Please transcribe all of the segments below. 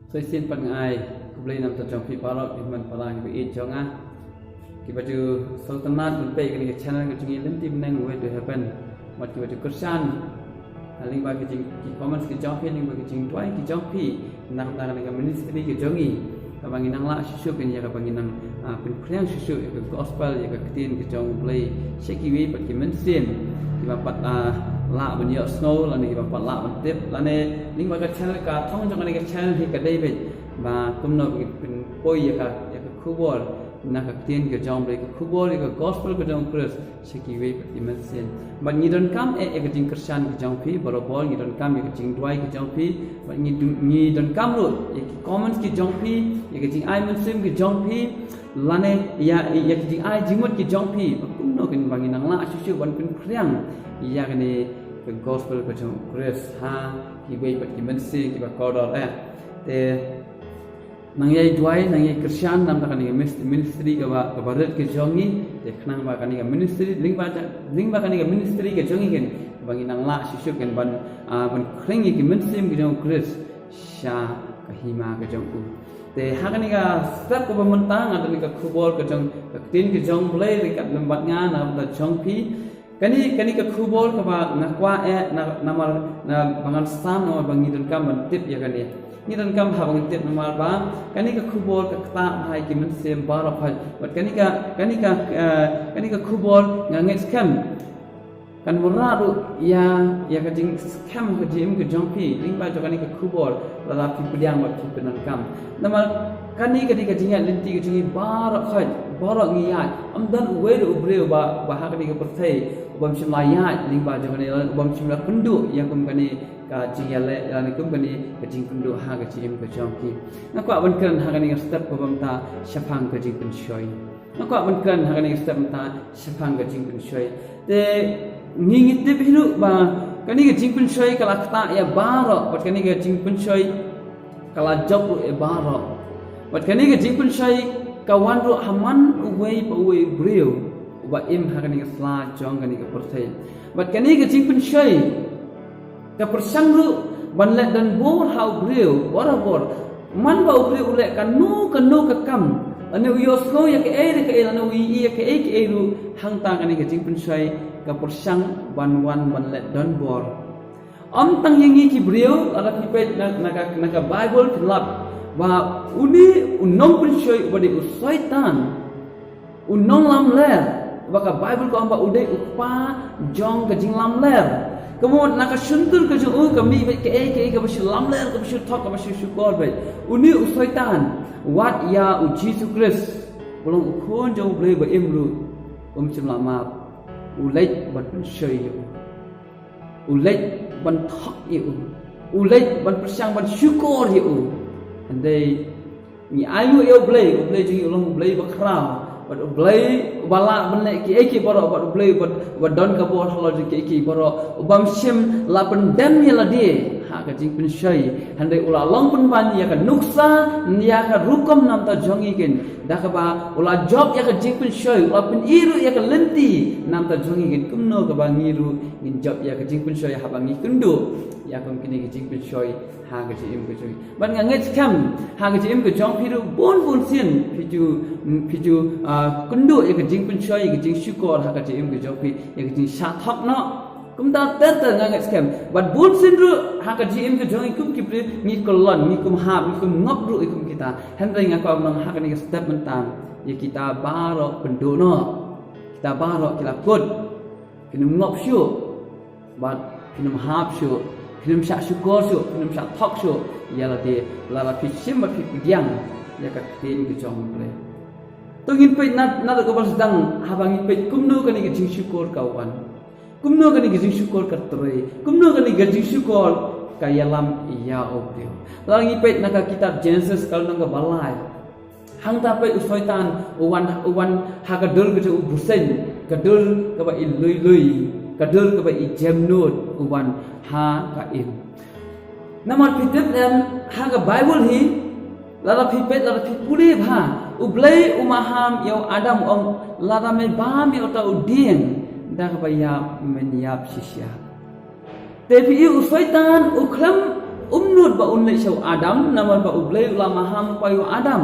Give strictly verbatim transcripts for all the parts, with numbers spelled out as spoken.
Shisien pat nga ai khublei na bynta jong phi baroh ki hynmen para ki ba ïeit jong nga, ki ba ju sngewtynnat ban peit kane ka channel ka jong ngi Lynti Bneng, Way to Heaven. Bad ki ba ju kyrshan lyngba ki jing, ki comments ki jong phi, lyngba ki jingduwai ki jong phi na ka bynta kane ka ministry ka jong ngi, kaba ngi nang lah shuh shuh ïa kaba ngi nang, ah, pynphriang shuh shuh ïa ka gospel, ïa ka ktien ka jong U Blei sha kiwei pat ki mynsiem, ki ba pat, ah, lah ban ïohsngew lane ki ba pat lah ban tip, lane lyngba ka channel, ka thong jong kane ka channel hi ka dei beit ba kumno ba ngin pynpoi ïa ka, ïa ka khubor na ka ktien ka jong U Blei, ka khubor ïa ka gospel ka jong U Khrist sha kiwei pat ki mynsiem. Bad ngi donkam eh ïa ka jingkyrshan ka jong phi, barabor ngi donkam ïa ka jingduwai ka jong phi. Bad ngi don, ngi donkam ruh ïa ki comments ki jong phi, ïa ka jingai mynsiem ka jong phi, lane ïa, ïa ka jingai jingmut ki jong phi, ba kumno kan ba ngi nang lah shuh shuh ban pynphriang ïa kane ka gospel ka jong U Khrist ha kiwei pat ki mynsiem ki ba kordor eh. Te nang ïai duwai, nang ïai kyrshan na bynta kane ka mis-, ministry kaba, kaba rit ka jong ngi. Te khnang ba kane ka ministry, lyngba ka, lyngba kane ka ministry ka jong ngi kan, ba ngi nang lah shuh shuh kan ban, ah, ban khring ïa ki mynsiem ka jong U Khrist sha ka hima ka jong u. Te ha kane ka step kaba mynta nga don ka khubor ka jong, ka ktien ka jong U Blei ryngkat lem bad nga na bynta jong phi. Kane, kane ka khubor kaba nga kwah eh na, namar, na ba ngan sam namar ba ngi donkam ban tip ïa kane. Ngi donkam haba ngan tip namar ba kane ka khubor ka ktah bha ïa ki mynsiem baroh khoit. Bad kane ka, kane ka, eh, kane ka khubor nga ngeit skhem kan wanrah ruh ïa, ïa ka jingskhem ka jingim ka jong phi lyngba jong kane ka khubor lada phi pdiang bad phi pyndonkam. Namar kane ka dei ka jingïaid lynti ka jong ngi baroh khoit, baroh ngi ïaid. Ym don uwei ruh u briew ba, ba ha kane ka pyrthei u bym shym la ïaid lyngba jong kane, u bym shym la kynduh ïa kum kane ka jingïaleh, ïa kum kane ka jingkynduh ha ka jingim ka jong phi. Nga kwah ban kren ha kane ka step kaba mynta shaphang ka jingpynshoi. Nga kwah ban kren ha kane ka step mynta shaphang ka jingpynshoi. Te ngi, ngi tip hi ruh ba kane ka jingpynshoi ka la ktah ïa baroh, bad kane ka jingpynshoi ka la jop ruh ïa baroh. Bad kane ka jingpynshoi ka wan ruh ha man uwei pa uwei u briew uba im ha kane ka sla jong kane ka pyrthei. Bad kane ka jingpynshoi ka pyrshang ruh ban leh donbor ha u briew barabor. Man ba u briew u leh kano kano ka kam, lane u ïohsngew ïa kaei re kaei, lane u ïohi ïa kaei kaei ruh, hangta kane ka jingpynshoi ka pyrshang ban wan ban leh donbor. Ym tang ïa ngi ki briew, lada phi peit na, na ka, na ka Baibl phin lap ba une u nongpynshoi uba dei u Soitan, u nonglamler, ba ka Baibl ka ong ba u dei u kpa jong ka jinglamler. Ka mut na ka shyntur ka jong u ka mih beit kaei kaei kaba shu lamler, kaba shu thok, kaba shu shukor beit. Une u Soitan, wat ïa u Jisu Khrist, ba long u Khun jong U Blei ba im ruh, um shym la map. U leit ban pynshoi ïa u. U leit ban thok ïa u. U leit ban pyrshang ban shukor ïa u. Hynrei ngi ainguh ïa U Blei, U Blei jong ngi u long U Blei ba khraw. Bad U Blei uba lah ban leh kiei kiei baroh, bad U Blei uba, uba don ka bor halor jong kiei kiei baroh, u bym shym la pyndem ïa lade ha ka jingpynshoi. Hynrei u la long pynban ïa ka nuksa, ïa ka rukom na bynta jong ngi kin. Da kaba u la jop ïa ka jingpynshoi, u la pyni ruh ïa ka lynti na bynta jong ngi kin, kumno kaba ngi ruh ngin jop ïa ka jingpynshoi haba ngi kynduh ïa kum kine ki jingpynshoi ha ka jingim ka jong ngi. Bad nga ngeit skhem ha ka jingim ka jong phi ruh bun bun sien phi ju, phi ju, ah, kynduh ïa ka jingpynshoi, ïa ka jingshukor ha ka jingim ka jong phi, ïa ka jingshah thok noh. Kumta ter ter nga ngeit skhem. Bad bun sien ruh ha ka jingim ka jong ngi kum ki briew ngi kyllon, ngi kum hap, ngi kum ngop ruh ïa kum kita. Hynrei nga kwah ban ong ha kane ka step mynta ïa kita baroh kynduh noh. Kita baroh ki la kut. Phin ym ngop shuh. Bad phin ym hap shuh. Phin ym shah shukor shuh. Phin ym shah thok shuh ïa lade lada phi shim bad phi pdiang ïa ka ktien ka jong U Blei. To ngin peit na, naduh kaba sdang haba ngin peit kumno kane ka jingshukor ka wan. Kumno kane ka jingshukor ka trei. Kumno kane ka jingshukor ka ïalam ïa U Blei. Lada ngi peit na ka kitab Genesis ka lynnong kaba lai. Hangta peit u Soitan u wan, u wan ha ka dur ka jong u bseiñ, ka dur kaba i lui lui, ka dur kaba i jemnud u wan ha ka Im. Namar phi tip em ha ka Baibl hi, lada phi peit, lada phi pule bha, U Blei u maham ïa u Adam u ong lada me bam ïa uta u dieng da kaba ïap men ïap shisha. Te phi i u Soitan u khlem Um nud ba un leit sha u Adam, namar ba U Blei u la maham poi u Adam.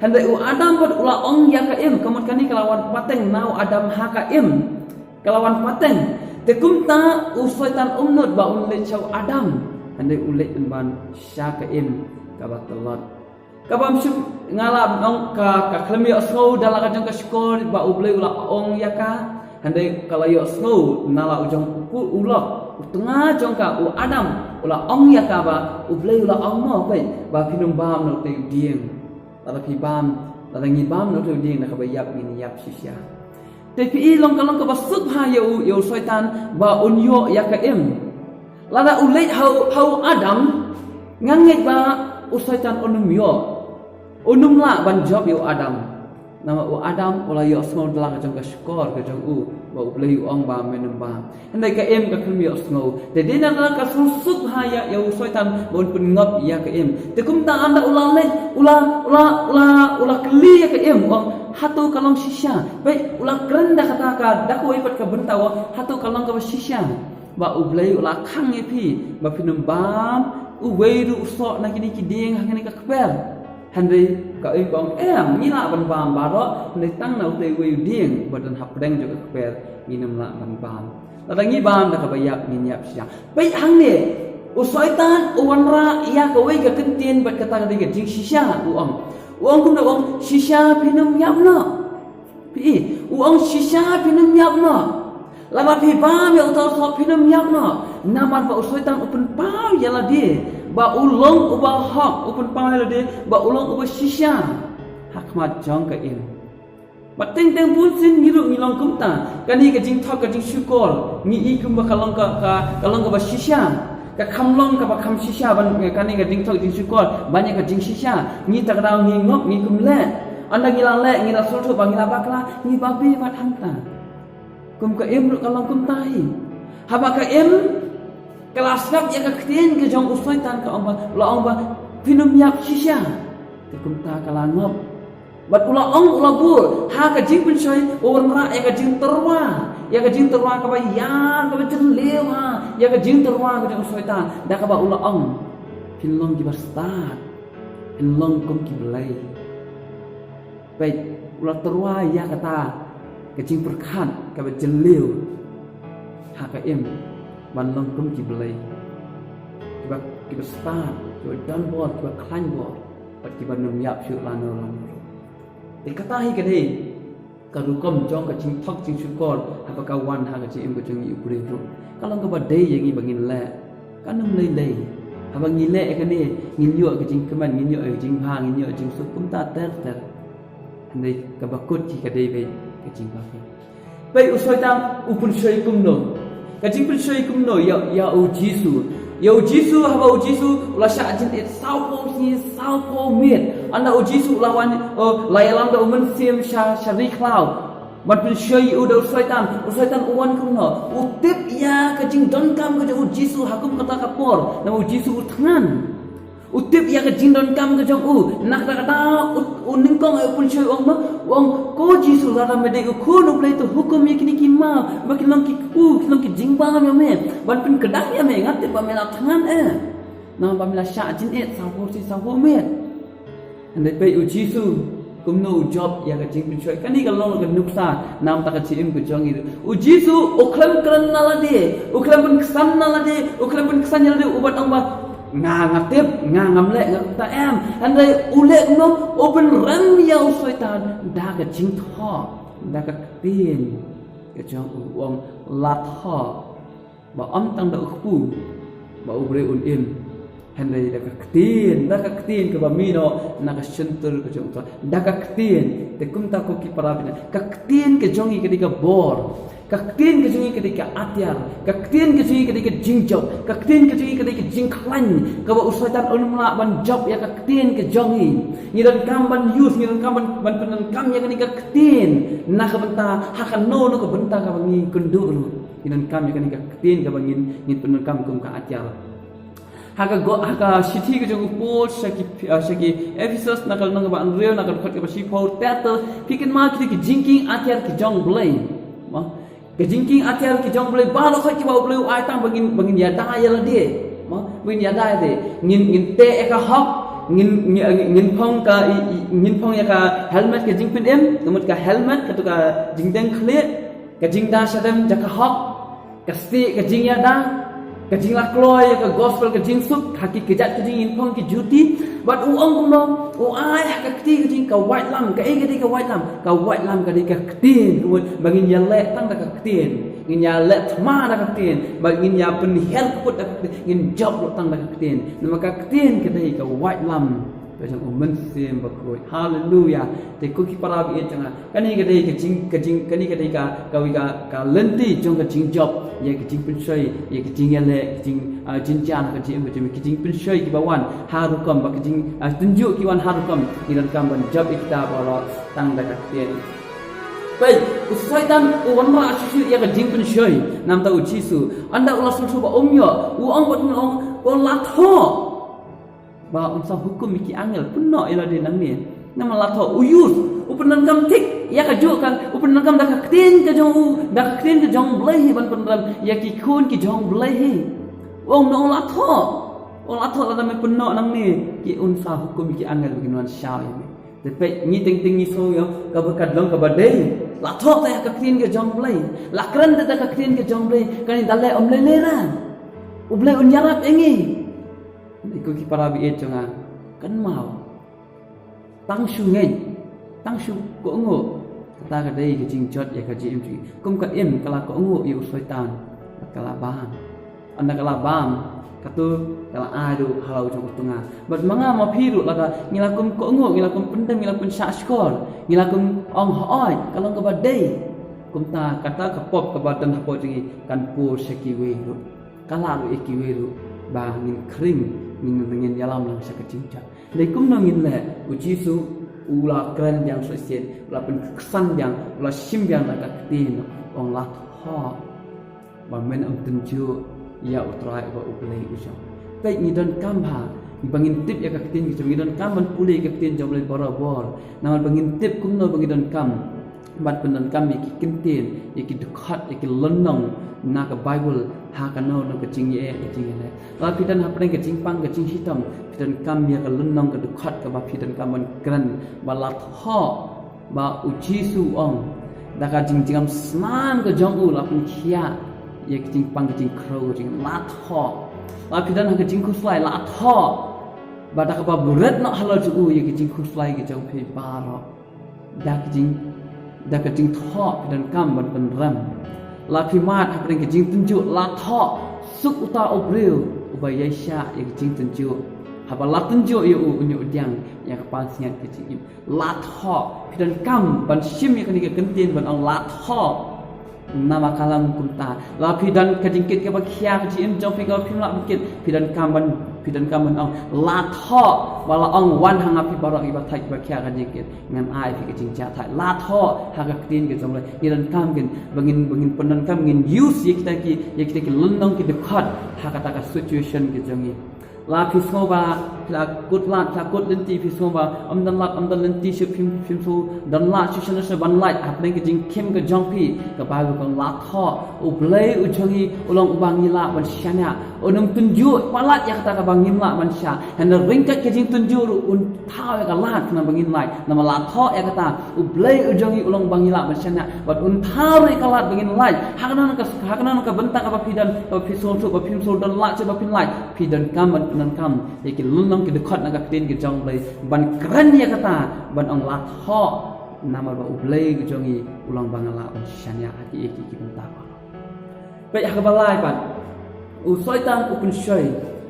Hynrei u Adam pat u la ong ïa ka Im, ka mut kane ka la wan pateng na u Adam ha ka Im. Ka la wan pateng. Te kumta u Soitan um nud ba un leit sha u Adam. Hynrei u leit pynban sha ka Im kaba tlot. Kaba ym shym nga la ong ka, ka khlem ïohsngew da la ka jong ka shkor ba U Blei u la ong ïa ka. Hynrei ka la ïohsngew na la u jong u, u lok, u tnga jong ka u Adam, u la ong ïa ka ba U Blei u la ong mo peit ba phin ym bam na utei u dieng. Lada phi bam, lada ngi bam na utei u dieng, na kaba ïap ngin ïap shisha. Te phi i long ka long kaba suk bha ïa u, ïa u Soitan ba un ïoh ïa ka Im. Lada u leit ha u, ha u Adam, nga ngeit ba u Soitan un ym ïoh. Un ym lah ban jop ïa u Adam. Namar u Adam u la ïohsngew da la ka jong ka shkor ka jong u ba U Blei u ong ba men ym bam. Hynrei ka Im ka khlem ïohsngew. Te dei na ka la ka suk bha ïa, ïa u Soitan ba un pynngop ïa ka Im. Te kumta ynda u la leit, u la, u la, u la, u la kylli ïa ka Im, u ong hato ka long shisha. Peit, u la kren da kata ka, da kawei pat ka bynta, u ong hato ka long kaba shisha ba U Blei u la khang ïa phi ba phin ym bam uwei ruh u soh na kine ki dieng ha kane ka kper. Hynrei ka Im ka ong em, ngi lah ban bam baroh, hynrei tang na utei uwei u dieng ba don hapdeng jong ka kper ngin ym lah ban bam. Lada ngi bam da kaba ïap ngin ïap shisha. Peit hangne, u Soitan u wanrah ïa kawei ka kyntien bad kata ka dei ka jingshisha, u ong. U ong kumno, u ong shisha phin ym ïap noh. Phi i, u ong shisha phin ym ïap noh. Lada phi bam ïa uta u soh phin ym ïap noh. Namar ba u Soitan u pynpaw ïa lade ba u long uba hok, u pynpaw ïa lade ba u long uba shisha ha khmat jong ka Im. Bad teng teng bunsien ngi ruh ngi long kumta. Kane ka jingthok ka jingshukor ngi i kumba ka long ka, ka, ka long kaba shisha. Ka kham long kaba kham shisha ban kane ka jingthok jingshukor ban ïa ka jingshisha. Ngi ta ka daw ngi ngop ngi kum leh. Ynda ngi la leh ngi la sngewthuh ba ngi la bakla, ngi babe bad hangta. Kum ka Im ruh ka long kumta hi. Haba ka Im ka la sngap ïa ka ktien ka jong u Soitan, ka ong ba, la ong ba phin ym ïap shisha. Te kumta ka la ngop. Bad u la ong, u la bud ha ka jingpynshoi, u wanrah ïa ka jingtyrwa, ïa ka jingtyrwa kaba ïar, kaba jylliew ha ïa ka jingtyrwa ka jong u Soitan, da kaba u la ong, phin long kiba stad, phin long kum ki blei. Peit, u la tyrwa ïa kata ka jingpyrkhat kaba jylliew ha ka Im ban long kum ki blei, kiba, kiba stad, kiba don bor, kiba khlaiñ bor, bad kiba nym ïap shuh lano lano. Te kata hi ka dei ka rukom jong ka jingthok jingshukor haba ka wan ha ka jingim ka jong ngi u briew ruh. Ka long kaba dei ïa ngi ba ngin leh. Kan ym lei lei. Haba ngi leh ïa kane, ngin ïoh ka jingkmen, ngin ïoh ka jingbha, ngin ïoh ka jingsuk, kumta ter ter. Hynrei kaba kut hi ka dei beit ka jingbabe. Peit u Soitan u pynshoi kumno. Ka jingpynshoi kumno ïa, ïa u Jisu. Ïa u Jisu, haba u Jisu u la shah jynit sawphew sngi sawphew miet. Ynda u Jisu u la wan, u la ïalam da u Mynsiem sha, sha ri khlaw. Ban pynshoi u da u Soitan, u Soitan u wan kumno. U tip ïa ka jingdonkam ka jong u Jisu ha kum kata ka por. Namar u Jisu u thngan. U tip ïa ka jingdonkam ka jong u, na kata ka daw u, u nyngkong u pynshoi u ong, u ong, ko Jisu, lada me dei u khun u Blei, to hukum ïa kine ki maw ba kin long ki kpu, kin long ki jingbam ïa me, ban pynkdang ïa me, nga tip ba me la thngan eh. Namar ba me la shah jynit sawphew sngi sawphew miet. Hynrei peit u Jisu kumno u jop ïa ka jingpynshoi. Kane ka long ka nuksa na ka bynta ka jingim ka jong ngi. U Jisu u khlem kren na lade, u khlem pynksan na lade, u khlem pynksan ïa lade, u bat ong ba nga, nga tip, nga ngam leh, nga kumta em. Hynrei u leh kumno, u pynrem ïa u Soitan da ka jingthoh, da ka ktien ka jong u, u ong la thoh. Ba ym tang da u kpu ba u briew un im, hynrei da ka ktien, da ka ktien kaba mih noh na ka shyntur ka jong u Trai. Da ka ktien, te kumta ko ki para bangeit, ka ktien ka jong ngi ka dei ka bor, ka ktien ka jong ngi ka dei ka atiar, ka ktien ka jong ngi ka dei ka jingjop, ka ktien ka jong ngi ka dei ka jingkhlaiñ kaba u Soitan un ym lah ban jop ïa ka ktien ka jong ngi. Ngi donkam ban use, ngi donkam ban, ban pyndonkam ïa kane ka ktien na ka bynta, ha kano kano ka bynta kaba ngi kynduh ruh. Ngi donkam ïa kane ka ktien kaba ngin, ngin pyndonkam kum ka atiar. Ha ka go, ha ka shithi ka jong u Paul sha ki, ah, sha ki Ephesus na ka lynnong kaba hynriew na ka dkhot kaba shiphew ter ter, phi kynmaw kita ki jingkieng atiar ki jong u Blei. Mo? Ka jingkieng atiar ki jong u Blei baroh khoit kiba u Blei u ai tang ba ngin, ba ngin ïada ïa lade. Mo? Phin ïada de, ngin, ngin teh ïa ka hok, ngin, ngin, ngin phong ka, i, i, ngin phong ïa ka helmet ka jingpynim, ka mut ka helmet, kato ka jingdeng khlieh, ka jingda shadem jong ka hok, ka stieh ka jingïada, ka jingla kloi ïa ka gospel ka jingsuk, ha ki kjat ka jingim phong ki juti, bad u ong kumno, u ai ha ka kti ka jing ka waitlam, kaei ka dei ka waitlam, ka waitlam ka dei ka ktien, ka mut ba ngin ïaleh tang da ka ktien. Ngin ïaleh thma da ka ktien, bad ngin ïa pynhiar kput da ka ktien, ngin jop lut tang da ka ktien. Namar ka ktien ka dei ka waitlam ka jong u Mynsiem Bakhuid. Haleluya. Te ko ki para baieit jong nga, kane ka dei ka jing, ka jing, kane ka dei ka, ka wei ka, ka lynti jong ka jingjop ïa ka jingpynshoi, ïa ka jingïaleh, ka jing, ah, jynjar, ka jingim, ka jing, ka jingpynshoi kiba wan ha rukom, bad ka jing, ah, tynjuh ki wan ha rukom, ngi donkam ban jop ïa kita baroh tang da ka ktien. Peit, u Soitan u wanrah shuh shuh ïa ka jingpynshoi namar u Jisu. Ynda u la sngewthuh ba um ïoh, u ong bad u ong, u la thoh ba un sa hukum ïa ki angel, pynnoh ïa lade nangne. Namar la thoh, u use, u pyndonkam thik ïa kajuh ka, u pyndonkam da ka ktien ka jong u, da ka ktien ka jong Blei hi ban pynrem ïa ki khun ki jong Blei hi. U ong, u la thoh, u la thoh, lada me pynnoh nangne, ki un sa hukum ïa ki angel ba kin wan shaw ïa me. Te peit, ngi teng teng ngi sngew ïa kaba ka long kaba dei. La thoh te ha ka ktien ka jong Blei. La kren te da ka ktien ka jong Blei. Kane da leh um lei lei ra. U Blei un ïarap ïa ngi. Ko ki para baieit jong nga, kynmaw. Tang shu ngeit, tang shu kohnguh. Kata ka dei ka jingjot ïa ka jingim jong ngi. Kum ka im ka la kohnguh ïa u Soitan. Ka la bam. Ynda ka la bam, kato ka la ai ruh ha la u jong u tnga. Bad ma nga ma phi ruh lada ngi la kum kohnguh, ngi la kum pyndem, ngi la kum shahshkor, ngi la kum ong hooid, ka long kaba dei. Kumta kata ka pop kaba don hapoh jong ngi kan pur sha kiwei ruh. Ka lah ruh ïa kiwei ruh ba ngin khring, ngin, ngin ïalam lang sha ka jingjot. Dei kumno ngin leh, u Jisu u la kren biang shisien, u la pynksan biang, u la shim biang da ka ktien, u ong la thoh. Ba men ym tynjuh ïa U Trai uba U Blei u jong. Peit ngi donkam ha, ba ngin tip ïa ka ktien ka jong, ngi donkam ban pule ïa ka ktien jong U Blei barabor. Namar ba ngin tip kumno ba ngi donkam ban pyndonkam ïa ki ktien, ïa ki dkhot, ïa ki lynnong na ka Baibl, ha kano kano ka jingeh, ïa ka jingeh. Lada phi don hapdeng ka jingpang ka jingshitom, phi donkam ïa ka lynnong ka dkhot kaba phi donkam ban kren, ba la thoh. Ba u Jisu u ong, da ka jingjngem snam ka jong u la pynkhiah ïa ka jingpang ka jingkhrew ka jong ngi, la thoh. Lada phi don ha ka jingkhuslai, la thoh. Ba da kaba buret noh halor jong u ïa ka jingkhuslai ka jong phi baroh. Da ka jing, da ka jingthoh phi donkam ban pynrem. Lada phi mad hapdeng ka jingtynjuh, la thoh. Suk uta u briew uba ïaishah ïa ka jingtynjuh. Haba la tynjuh ïa u, un ïoh pdiang ïa ka pansngiat ka jingim. La thoh, phi donkam ban shim ïa kane ka kyntien ban ong la thoh. Namar ka long kumta. Lada phi don ka jingkit kaba khia ka jingim jong phi kaba phim lah ban kit, phi donkam ban, phi donkam ban ong la thoh, ba la ong wan ha nga phi baroh kiba thait kiba khia ka jingkit. Ngan ai phi ka jingjahthait. La thoh, ha ka ktien ka jong U Blei. Ngi donkam kin, ba ngin, ba ngin pyndonkam ngin use ïa kita ki, ïa kita ki lynnong ki dkhot ha kata ka situation ka jong ngi. Lada phi sngew ba phi la kut lad, phi la kut lynti, phi sngew ba ym don lad, ym don lynti shuh, phim, phim sngew don lad shuh shuh shuh ban lait hapdeng ka jingkhim ka jong phi, ka Baibl ka ong la thoh, U Blei u jong ngi u long uba ngi lah ban shaniah. Un ym tynjuh palat ïa kata kaba ngim lah ban shah. Hynrei ryngkat ka jingtynjuh ruh un thaw ïa ka lad khnang ba ngin lait. Namar la thoh ïa kata, U Blei u jong ngi u long uba ngi lah ban shaniah. Bad un thaw ruh ïa ka lad ba ngin lait. Ha kano kano ka, ha kano kano ka bynta kaba phi don, kaba phi sngewthuh ba phim sngewdon lad shuh ba phin lait. Phi donkam ban pyndonkam ïa ki lynnong ki dkhot na ka ktien ka jong U Blei ban kren ïa kata, ban ong la thoh, namar ba U Blei u jong ngi u long ba nga lah ban shaniah ha kiei kiei ki bynta. Peit ha kaba lai pat, u Soitan u pynshoi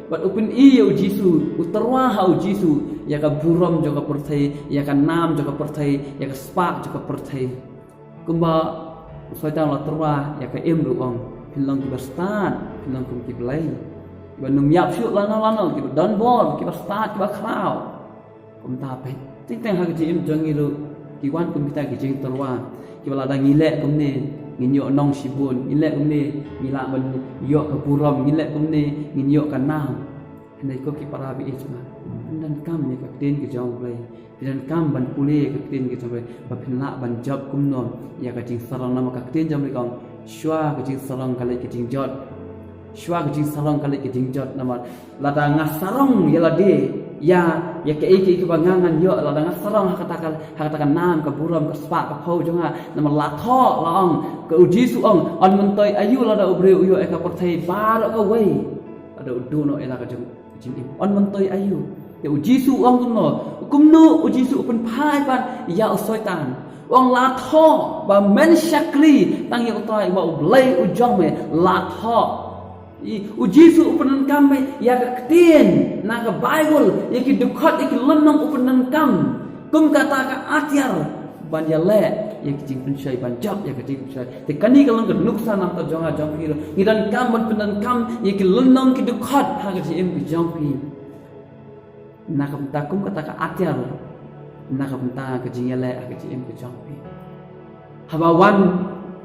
bad u pyni ïa u Jisu, u tyrwa ha u Jisu ïa ka burom jong ka pyrthei, ïa ka nam jong ka pyrthei, ïa ka spah jong ka pyrthei. Kumba u Soitan u la tyrwa ïa ka im ruh, u ong, phin long kiba stad, phin long kum ki blei. Kiba nym ïap shuh lano lano, kiba don bor, kiba stad, kiba khraw. Kumta peit, teng teng ha ka jingim jong ngi ruh, ki wan kum kita ki jingtyrwa. Kiba lada ngi leh kumne, ngin ïoh nong shibun, ngi leh kumne, ngi lah ban ïoh ka burom, ngi leh kumne, ngin ïoh ka nam. Hynrei ko ki para baieit jong nga, pyndonkam ïa ka ktien ka jong U Blei. Phi donkam ban pule ïa ka ktien ka jong U Blei ba phin lah ban jop kumno ïa ka jingsarong, namar ka ktien jong U Blei ka ong, shuwa ka jingsarong ka leit ka jingjot. Shuwa ka jingsarong ka leit ka jingjot namar lada nga sarong ïa lade ïa, ïa kaei kaei kaba nga ngan ïoh, lada nga sarong ha kata ka, ha kata ka nam ka burom ka spah ka phew jong nga. Namar la thoh la ong, ka U Jisu ong, yn myntoi aïu lada u briew u ïoh ïa ka pyrthei baroh kawei, lada u duh noh ïa la ka jong jingim, yn myntoi aïu? Te U Jisu u ong kumno? Kumno U Jisu u pynphai pat ïa u Soitan? U ong la thoh ba men shakri tang ïa U Trai uba U Blei u jong me, la thoh. I, U Jisu u pyndonkam ïa ka ktien na ka Baibl, ïa ki dkhot, ïa ki lynnong u pyndonkam kum kata ka atiar ban ïaleh ïa ki jingpynshoi, ban jop ïa ki jingpynshoi. Te kane ka long ka nuksa namar jong nga jong phi ruh. Ngi donkam ban pyndonkam ïa ki lynnong ki dkhot ha ka jingim ka jong phi. Na ka bynta kum kata ka atiar, na ka bynta ka jingïaleh ha ka jingim ka jong phi. Haba wan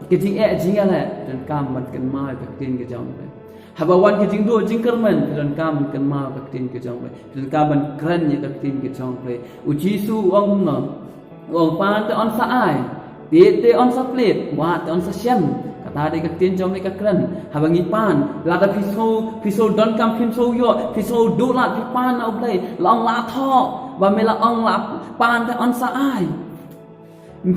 ka jingeh jingïaleh, donkam ban kynmaw ïa ka ktien ka jong phi. Haba wan ka jingduh jingkyrmen, donkam ban kynmaw ïa ka ktien ka jong phi. Donkam ban kren ïa ka ktien ka jong phi. U Jisu u ong kumno? U ong pan te yn sa ai, tied te yn sa plied, wad te yn sa shem. Kata dei ka ktien jong U Blei ka kren. Haba ngi pan, lada phi sngew, phi sngew donkam, phi sngew ïoh, phi sngew duh lad, phi pan na U Blei. La ong la thoh ba me la ong la pan te yn sa ai.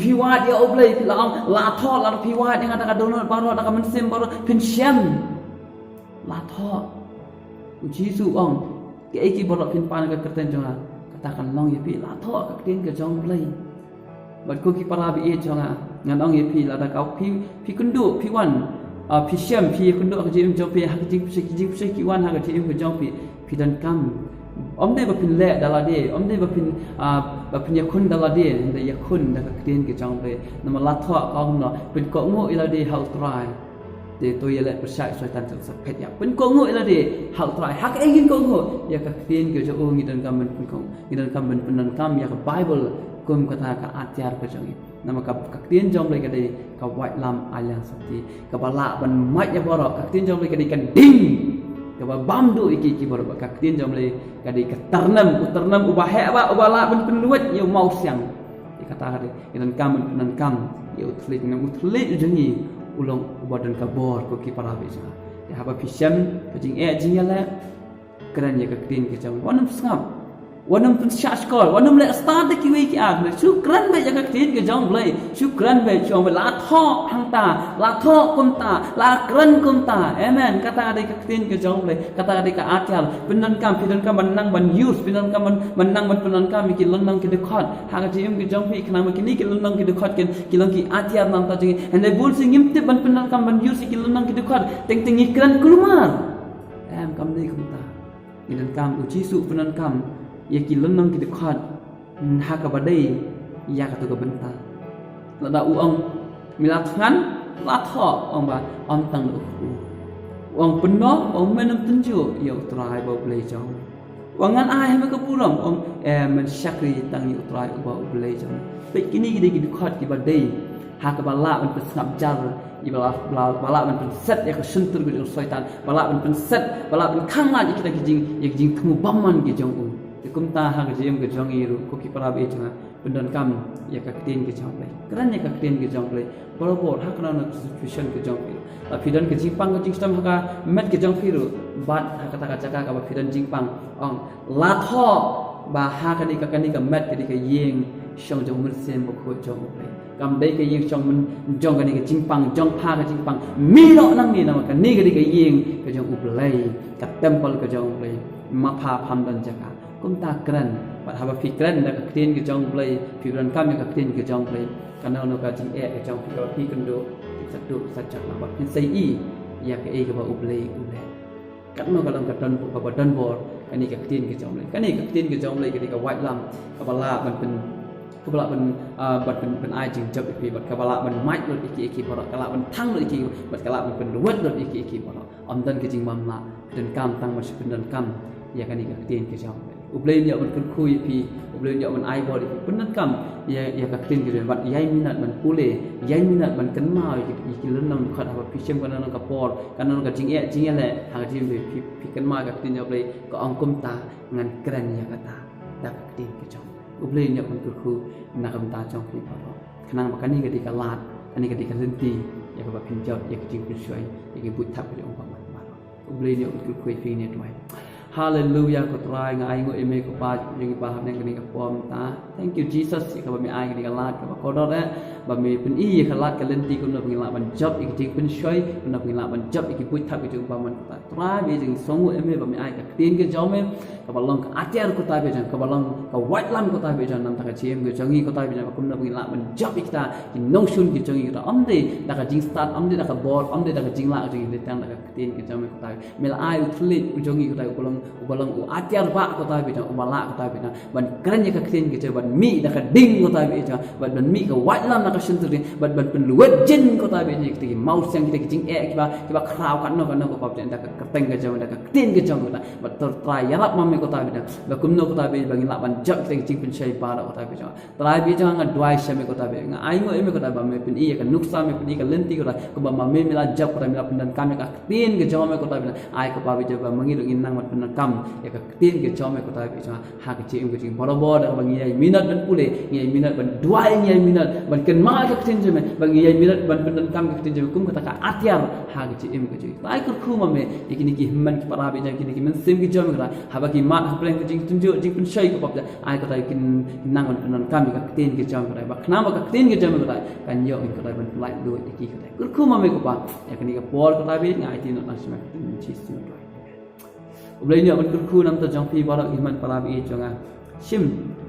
Phi wad ïa U Blei, phi la ong la thoh, lada phi wad ïa nga da ka dohnud baroh, da ka mynsiem baroh, phin shem. La thoh. U Jisu u ong, kaei kaei baroh phin pan ha ka kyrteng jong nga, kata kan long ïa phi. La thoh ka ktien ka jong U Blei. Bad ko ki para baieit jong nga, ngan ong ïa phi, lada ka phi, phi kynduh, phi wan, ah, phi shem, phi kynduh ha ka jingim jong phi, ha ka jingpynshitom, ki jingpynshitom ki wan ha ka jingim ka jong phi, phi donkam. Ym dei ba phin leh da lade, ym dei ba phin, ah, ba phin ïakhun da lade, hynrei ïakhun da ka ktien ka jong U Blei. Namar la thoh ka ong kumno? Pynkohnguh ïa lade ha U Trai, te to ïaleh pyrshah Soitan te u sa phet ïa. Pynkohnguh ïa lade ha U Trai. Ha kaei ngin kohnguh? Ïa ka ktien ka jong u. Ngi donkam ban pynkohnguh, ngi donkam ban pyndonkam ïa ka Baibl kum kata ka atiar ka jong ngi. Namar ka, ka ktien jong U Blei ka dei ka waitlam ailad sakti kaba lah ban mad ïa baroh. Ka ktien jong U Blei ka dei ka ding kaba bam duh ïa ki, ki baroh. Ka ktien jong U Blei ka dei ka tyrnem, u tyrnem uba heh, uba, uba lah ban pynwit ïa u mawsiang. Ïa kata ka dei, ngi donkam ban pyndonkam ïa u thylliej, namar u thylliej u jong ngi u long uba don ka bor, ko ki para baieit jong nga. Te haba phi shem ka jingeh jingïaleh, kren ïa ka ktien ka jong U Blei. Wat nym sngap, wat nym pynshah shkor, wat nym leh stad da kiwei ki ar. Shu kren beit ïa ka ktien ka jong U Blei. Shu kren beit, shu ong beit la thoh hangta, la thoh kumta, la kren kumta. Amen. Kata ka dei ka ktien ka jong U Blei. Kata ka dei ka atiar. Pyndonkam, phi donkam ban nang ban use, phi donkam ban, ban nang ban pyndonkam ïa ki lynnong ki dkhot ha ka jingim ka jong phi, khnang ba kine ki lynnong ki dkhot kin, ki long ki atiar namar jong ngi. Hynrei bun sien ngim tip ban pyndonkam ban use ïa ki lynnong ki dkhot. Teng teng ngi kren kulmar. Em, kam dei kumta. Ngi donkam, U Jisu u pyndonkam ïa ki lynnong ki dkhot ha kaba dei ïa kato ka bynta. Lada u ong me la thngan, la thoh, ong ba ym tang da u kpu. U ong pynnoh, ong men ym tynjuh ïa U Trai uba U Blei jong. U ong ngan ai ha me ka burom, ong em men shakri tang ïa U Trai uba U Blei jong. Peit, kine ki dei ki dkhot kiba dei ha kaba lah ban pynsngap jar, ïa ba lah, ba lah, ba lah ban pynset ïa ka shyntur ka jong u Soitan, ba lah ban pynset, ba lah ban khanglad ïa kita ki jing, ïa ki jingthmu bymman ki jong u. Te kumta ha ka jingim ka jong ngi ruh, ko ki para baieit jong nga, pyndonkam ïa ka ktien ka jong U Blei. Kren ïa ka ktien ka jong U Blei barabor ha kano kano ka situation ka jong phi. Lada phi don ka jingpang ka jingshitom ha ka met ka jong phi ruh, bad ha kata ka jaka kaba phi don jingpang, ong la thoh ba ha kane ka, kane ka met ka dei ka ïing shong jong u Mynsiem Bakhuid jong U Blei. Kam dei ka ïing shong myn, jong kane ka jingpang, jong pha ka jingpang. Mih noh nangne, namar kane ka dei ka ïing ka jong U Blei, ka temple ka jong U Blei. Ma pha pham don jaka. Kumta kren. Bad haba phi kren da ka ktien ka jong U Blei, phi donkam ïa ka ktien ka jong U Blei, kano kano ka jingeh ka jong phi, kaba phi kynduh, sa duh sa jot lang, bad phin sa ïohi ïa kaei kaba U Blei u leh. Katno ka long ka don, kaba don bor kane ka ktien ka jong U Blei. Kane ka ktien ka jong U Blei ka dei ka waitlam kaba lah ban pyn, kaba lah ban, ah, ban pyn, pyn ai jingjop ïa phi, bad kaba lah ban mad lut ïa kiei kiei baroh, ka lah ban thang lut ïa kiei, bad ka lah ban pynduwat lut ïa kiei kiei baroh. Ym don ka jingbymlah, pyndonkam tang ban shu pyndonkam ïa kane ka ktien ka jong U Blei. U Blei un ïoh ban kyrkhu ïa phi, U Blei un ïoh ban ai bor ïa phi. Pyndonkam ïa, ïa ka ktien ka jong, bad ïai minot ban pule, ïai minot ban kynmaw ïa ki, ïa ki lynnong dkhot haba phi shem kano kano ka por, kano kano ka jingeh jingïaleh ha ka jingim phi, phi kynmaw ïa ka ktien jong U Blei, ka ong kumta, ngan kren ïa kata da ka ktien ka jong. U Blei un ïoh ban kyrkhu na ka bynta jong phi baroh. Khnang ba kane ka dei ka lad, kane ka dei ka lynti ïa kaba phin jop ïa ka jingpynshoi, ïa ka buit thap ka jong U Blei baroh. U Blei un ïoh kyrkhu ïa phi ne duwai. Haleluya ko Trai, nga ai nguh ïa me ko Pa jong ngi ba ha kane ka por mynta. Thank you Jesus, ïa kaba me ai kane ka lad kaba kordor eh, ba me pyni ïa ka lad ka lynti kumno ba ngin lah ban jop ïa ki jingpynshoi, kumno ba ngin lah ban jop ïa ki buit thap ki jong u bamon ko Trai. Trai ba ngi sngewnguh ïa me ba me ai ka ktien ka jong me kaba long ka atiar ko Trai ba jong, kaba long ka waitlam ko Trai ba jong, namar ka jingim ka jong ngi ko Trai ba jong, kumno ba ngin lah ban jop ïa kita ki nongshun ki jong ngi ko Trai. Ym dei da ka jingstad, ym dei da ka bor, ym dei da ka jinglah jong ngi, hynrei tang da ka ktien ka jong me ko Trai. Me la ai u thylliej u jong ngi ko Trai, uba long, uba long u atiar ba ko Trai ba jong, uba lah ko Trai ba jong ban kren ïa ka ktien ka jong, ban mih da ka ding ko Trai ba jong, ban, ban mih ka waitlam na ka shyntur jong ngi, ban, ban pynlwet jin ko Trai ba jong ïa kita ki mawsiang, kita ki jingeh kiba, kiba khraw katno katno ko Pa ba jong, da ka kyrteng ka jong, da ka ktien ka jong ko Trai. Bad to Trai ïarap ma me ko Trai ba jong, ba kumno ko Trai ba jong ba ngin lah ban jop kita ki jingpynshoi baroh ko Trai ba jong. Trai ba jong nga duwai sha me ko Trai ba jong, nga ai nguh ïa me ko Trai ba me pyni ïa ka nuksa, me pyni ïa ka lynti ko Trai, kumba ma me me la jop ko Trai, me la pyndonkam ïa ka ktien ka jong me ko Trai ba jong. Ai ko Pa ba jong ba ma ngi ruh ngin nang ban pyndonkam ïa ka ktien ka jong me ko Trai ba jong ha ka jingim ka jong ngi barabor, da kaba ngi ïai minot ban pule, ngi ïai minot ban duwai, ngi ïai minot ban kynmaw ïa ka ktien jong me, ba ngi ïai minot ban pyndonkam ïa ka ktien jong me kum kata ka atiar ha ka jingim ka jong ngi. Trai kyrkhu ma me ïa kine ki hynmen ki para ba jong, kine ki mynsiem ki jong me ko Trai, haba ki mad hapdeng ka jingtynjuh jingpynshoi ko Pa ba jong, ai ko Trai kin nang ban pyndonkam ïa ka ktien ka jong me ko Trai, ba khnang ba ka ktien ka jong me ko Trai kan ïoh ko Trai ban pyllait luid ïa ki ko Trai. Kyrkhu ma me ko Pa ïa kane ka por ko Trai ba jong, nga aiti noh tang sha me ha ka kyrteng Jisu nga duwai. U Blei un ïoh ban kyrkhu na ka bynta jong phi baroh ki hynmen para ba ïeit jong nga. Shim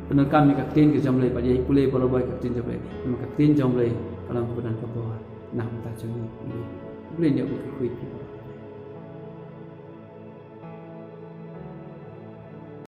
pyndonkam ïa ka ktien ka jong U Blei bad ïai pule barabor ïa ka ktien jong U Blei. Namar ka ktien jong U Blei ka long kaba don ka bor na ka bynta jong ngi. U Blei un ïoh ban kyrkhu ïa phi.